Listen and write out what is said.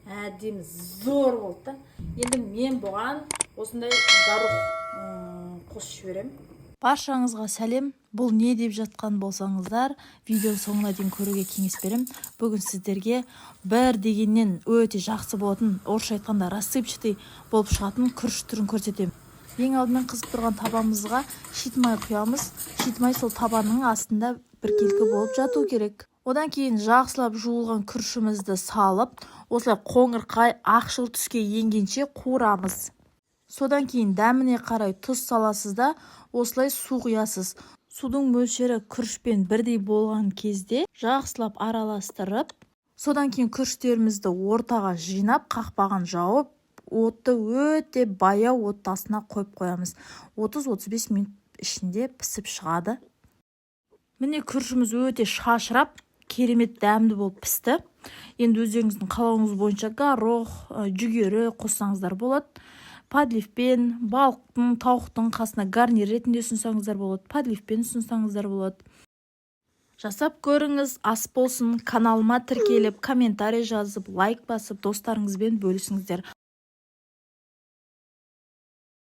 Әдемі, зор болды да. Енді мен бұған осындай горох қосып жіберемін. Баршаңызға сәлем! Бұл не деп жатқан болсаңыздар, видеоның соңына дейін көруге кеңес беремін. Бүгін сіздерге бір дегеннен өте жақсы болатын, орысша айтқанда, рассыпчатый болып шығатын күріш түрін көрсетемін. Ең алдымен қызып тұрған табамызға шит май құямыз. Шит май сол табаның астында біркелкі болып жату керек. Одан кейін жақсылап жуылған күрішімізді салып, осылай қоңырқай ақшыл түске енгенше қуырамыз. Содан кейін дәміне қарай тұз саласыз да, осылай су құясыз. Судың мөлшері күрішпен бірдей болған кезде жақсылап араластырып, содан кейін күріштерімізді ортаға жинап, қақпағын жауып, отты өте баяу от астына қойып қоямыз. 30-35 минут ішінде пісіп шығады. Міне, күрішіміз өте шашырап, керемет дәмді болып пісті. Енді өздеріңіздің қалауыңыз бойынша горох, жүгері қоссаңыздар болады. Подливпен, балықтың, тауықтың қасына гарнир ретінде ұсынсаңыздар болады, подливпен ұсынсаңыздар болады. Жасап көріңіз, ас болсын! Каналыма тіркеліп, комментарий жазып, лайк басып, достарыңызбен бөлісіңіздер.